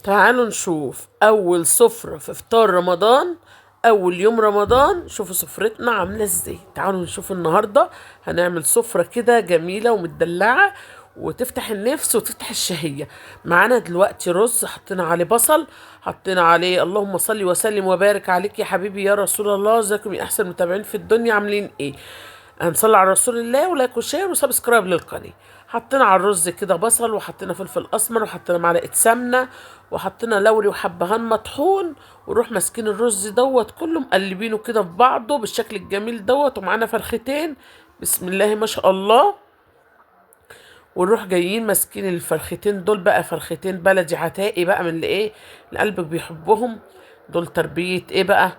تعالوا نشوف اول سفرة في فطار رمضان، اول يوم رمضان. شوفوا سفرتنا عاملة ازاي. تعالوا نشوف النهاردة هنعمل سفرة كده جميلة ومدلعة وتفتح النفس وتفتح الشهية. معانا دلوقتي رز حطينا عليه بصل، حطينا عليه اللهم صل وسلم وبارك عليك يا حبيبي يا رسول الله. ازيكم يا احسن متابعين في الدنيا، عاملين ايه؟ هنصلي على رسول الله و like و share و subscribe للقناة. حطينا على الرز كده بصل، وحطينا فلفل اسمر، وحطينا معلقه سمنه، وحطينا لوري وحبهان مطحون، ونروح ماسكين الرز دوت كله مقلبينه كده في بعضه بالشكل الجميل دوت. ومعانا فرختين بسم الله ما شاء الله. ونروح جايين ماسكين الفرختين دول بقى، فرختين بلدي عتاقي بقى من اللي ايه اللي قلبك بيحبهم دول، تربية ايه بقى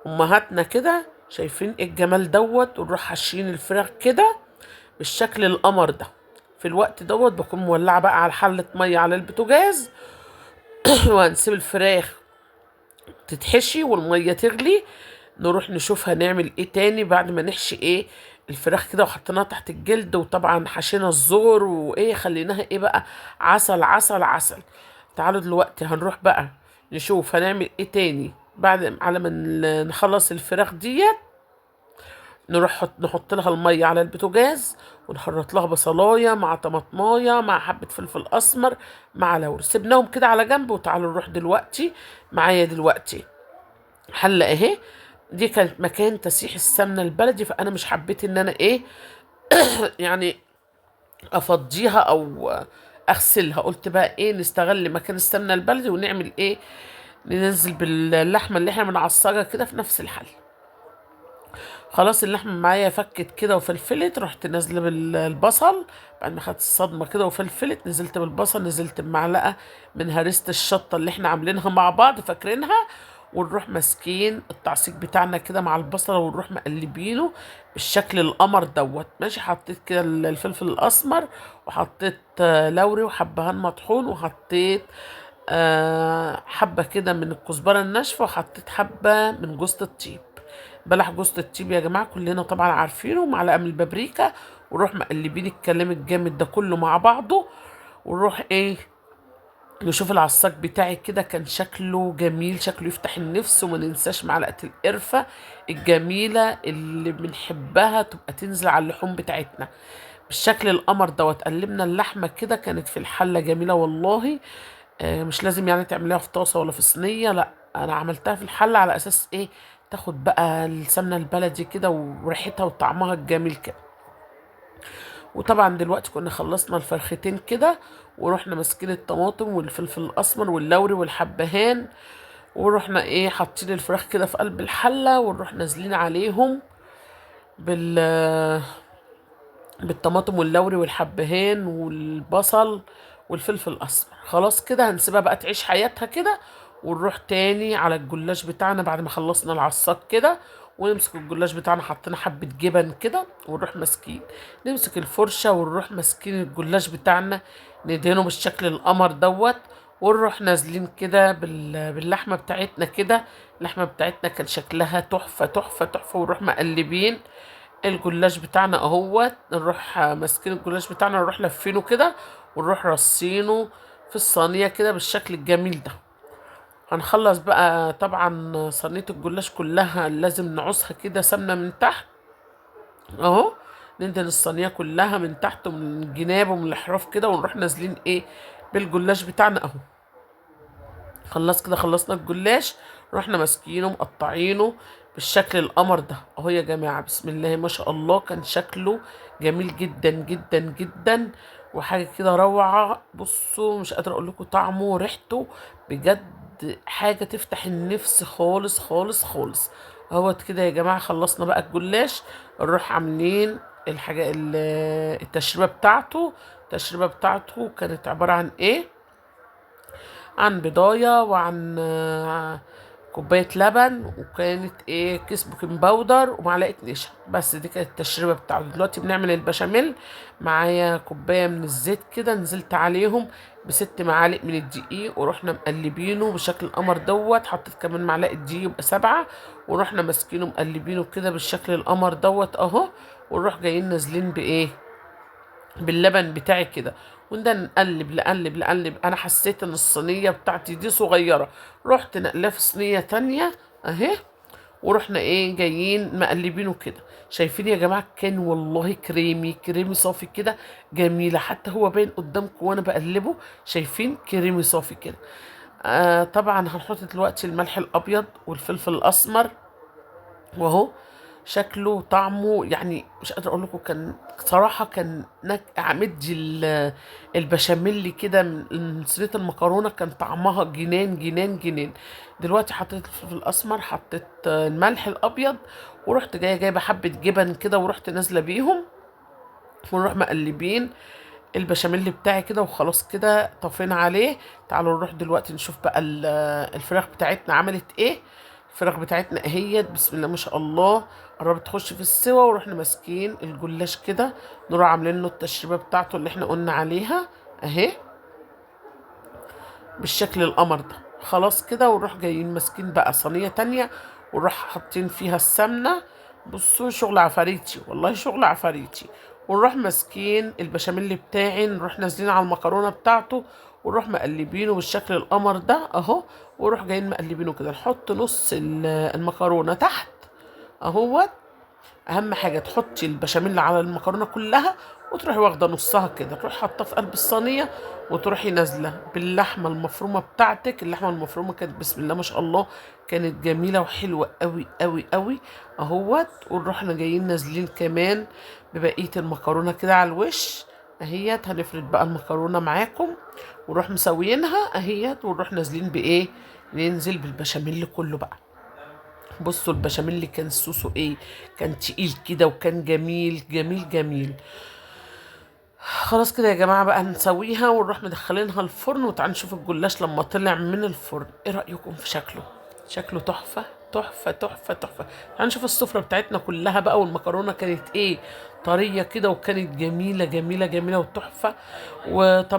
امهاتنا كده. شايفين ايه الجمال دوت؟ ونروح حاشين الفراخ كده بالشكل القمر ده. في الوقت دوت بكون مولعه بقى على حله مية على البوتاجاز وهنسيب الفراخ تتحشي والمية تغلي. نروح نشوف هنعمل ايه تاني بعد ما نحشي ايه الفراخ كده، وحطيناها تحت الجلد، وطبعا حشينا الزور وايه خليناها ايه بقى عسل عسل عسل. تعالوا دلوقتي هنروح بقى نشوف هنعمل ايه تاني بعد على ما نخلص الفراخ ديت. نروح نحط لها المية على البوتاجاز، ونخرط لها بصلايه مع طماطمايه مع حبه فلفل اسمر مع لوري. سيبناهم كده على جنب. وتعالوا نروح دلوقتي معايا دلوقتي حله اهي، دي كانت مكان تسيح السمنة البلدي، فانا مش حبيت ان انا ايه يعني افضيها او اغسلها. قلت بقى ايه نستغل مكان السمنة البلدي ونعمل ايه، ننزل باللحمه اللي احنا بنعصجها كده في نفس الحلة. خلاص اللحمة معايا فكت كده وفلفلت، رحت نازله بالبصل بعد ما خدت الصدمة كده وفلفلت، نزلت بالبصل، نزلت بمعلقه من هريسه الشطه اللي احنا عاملينها مع بعض فاكرينها. ونروح ماسكين التعصيج بتاعنا كده مع البصله ونروح مقلبينه بالشكل القمر دوت. ماشي، حطيت كده الفلفل الاسمر، وحطيت لوري وحبهان مطحون، وحطيت حبه كده من الكزبره الناشفه، وحطيت حبه من جوزة الطيب، بلح جوزة الطيب يا جماعة كلنا طبعا عارفينه، ومعلقة من البابريكا. ونروح مقلبين الكلام الجامد ده كله مع بعضه. ونروح ايه نشوف العصاج بتاعي كده كان شكله جميل، شكله يفتح النفس. وما ننساش معلقة القرفة الجميلة اللي بنحبها تبقى تنزل على اللحوم بتاعتنا بالشكل القمر دوت. قلبنا اللحمة كده كانت في الحلة جميلة والله. مش لازم يعني تعمليها في طاسة ولا في صينية، لا انا عملتها في الحلة على اساس ايه تاخد بقى السمنة البلدي كده وريحتها وطعمها الجميل كده. وطبعا دلوقتي كنا خلصنا الفرختين كده، ورحنا ماسكين الطماطم والفلفل الاسمر واللوري والحبهان، ورحنا ايه حاطين الفراخ كده في قلب الحلة، ونروح نازلين عليهم بالطماطم واللوري والحبهان والبصل والفلفل الاسمر. خلاص كده هنسيبها بقى تعيش حياتها كده. ونروح تاني على الجلاش بتاعنا بعد ما خلصنا العصاج كده، ونمسك الجلاش بتاعنا، حطينا حبة جبن كده، ونروح ماسكين نمسك الفرشة ونروح ماسكين الجلاش بتاعنا ندهنه بالشكل القمر دوت. ونروح نازلين كده باللحمة بتاعتنا كده. اللحمة بتاعتنا كان شكلها تحفة تحفة تحفة. ونروح مقلبين الجلاش بتاعنا اهوت، نروح ماسكين الجلاش بتاعنا نروح لفينه كده، ونروح رصينه في الصينية كده بالشكل الجميل ده. هنخلص بقى طبعا صينية الجلاش كلها لازم نعوزها كده سمنة من تحت اهو، ندهن الصينية كلها من تحت ومن الجناب ومن الاحراف كده، ونروح نازلين ايه بالجلاش بتاعنا اهو. خلاص كده خلصنا الجلاش، رحنا ماسكينه مقطعينه بالشكل القمر ده اهو يا جماعة. بسم الله ما شاء الله كان شكله جميل جدا جدا جدا، وحاجة كده روعة. بصوا مش قادرة اقول لكم طعمه وريحته بجد حاجة تفتح النفس خالص خالص خالص اهوت كده يا جماعة. خلصنا بقى الجلاش، نروح عاملين الحاجة التشريبة بتاعته. التشريبة بتاعته كانت عبارة عن ايه؟ عن بضاية وعن كوباية لبن، وكانت ايه كيس baking powder ومعلقة نشا بس. دي كانت التشريبة بتاعته. دلوقتي بنعمل البشاميل. معايا كوباية من الزيت كده، نزلت عليهم ب6 معالق من الدقيق، ورحنا مقلبينه بشكل القمر دوت. حطيت كمان معلقة دقيق يبقى 7، ورحنا ماسكينه مقلبينه كده بالشكل القمر دوت اهو. ونروح جايين نازلين بايه باللبن بتاعي كده، وده نقلب نقلب نقلب. انا حسيت ان الصينية بتاعتي دي صغيرة، رحت نقلها في صينية تانية اهي، ورحنا ايه جايين مقلبينه كده. شايفين يا جماعة كان والله كريمي كريمي صافي كده جميلة، حتى هو باين قدامكم وانا بقلبه، شايفين كريمي صافي كده. طبعا هنحط دلوقتي الملح الابيض والفلفل الاسمر، وهو شكله وطعمه يعني مش قادرة اقول لكم، كان صراحة كان مدي البشاميل كده من صينية المكرونه، كان طعمها جنان جنان جنان. دلوقتي حطيت الفلفل الاسمر، حطيت الملح الابيض، ورحت جاية جايبه حبه جبن كده ورحت نازله بيهم، ونروح مقلبين البشاميل بتاعي كده، وخلاص كده طفينا عليه. تعالوا نروح دلوقتي نشوف بقى الفراخ بتاعتنا عملت ايه. الفراخ بتاعتنا اهيت بسم الله ما شاء الله قربت تخش في السوا، ورحنا ماسكين الجلاش كده نروح عاملين له التشريبه بتاعته اللي احنا قلنا عليها اهي بالشكل القمر ده. خلاص كده، ونروح جايين ماسكين بقى صينية تانية ونروح حاطين فيها السمنة. بصوا شغل عفاريتي والله، شغل عفاريتي. ونروح ماسكين البشاميل بتاعي، نروح نازلين على المكرونه بتاعته، ونروح مقلبينه بالشكل القمر ده اهو، ونروح جايين مقلبينه كده. نحط نص المكرونه تحت اهوت. اهم حاجة تحطي البشاميل على المكرونه كلها، وتروحي واخده نصها كده، تروحي حاطاه في قلب الصينية، وتروحي نازله باللحمه المفرومه بتاعتك. اللحمة المفرومه كانت بسم الله ما شاء الله كانت جميلة وحلوه قوي قوي قوي اهوت. ونروح جايين نازلين كمان ببقية المكرونه كده على الوش اهيت. هنفرد بقى المكرونه معاكم ونروح مسويينها اهيت، ونروح نازلين بايه، ننزل بالبشاميل كله بقى. بصوا البشاميل كان صوصه ايه، كان تقيل كده وكان جميل جميل جميل. خلاص كده يا جماعة بقى نسويها ونروح مدخلينها الفرن، وتعالوا نشوف الجلاش لما طلع من الفرن. ايه رأيكم في شكله؟ شكله تحفة تحفة تحفة تحفة. تعالوا نشوف السفرة بتاعتنا كلها بقى، والمكرونة كانت ايه، طرية كده وكانت جميلة جميلة جميلة وتحفة. وطبعا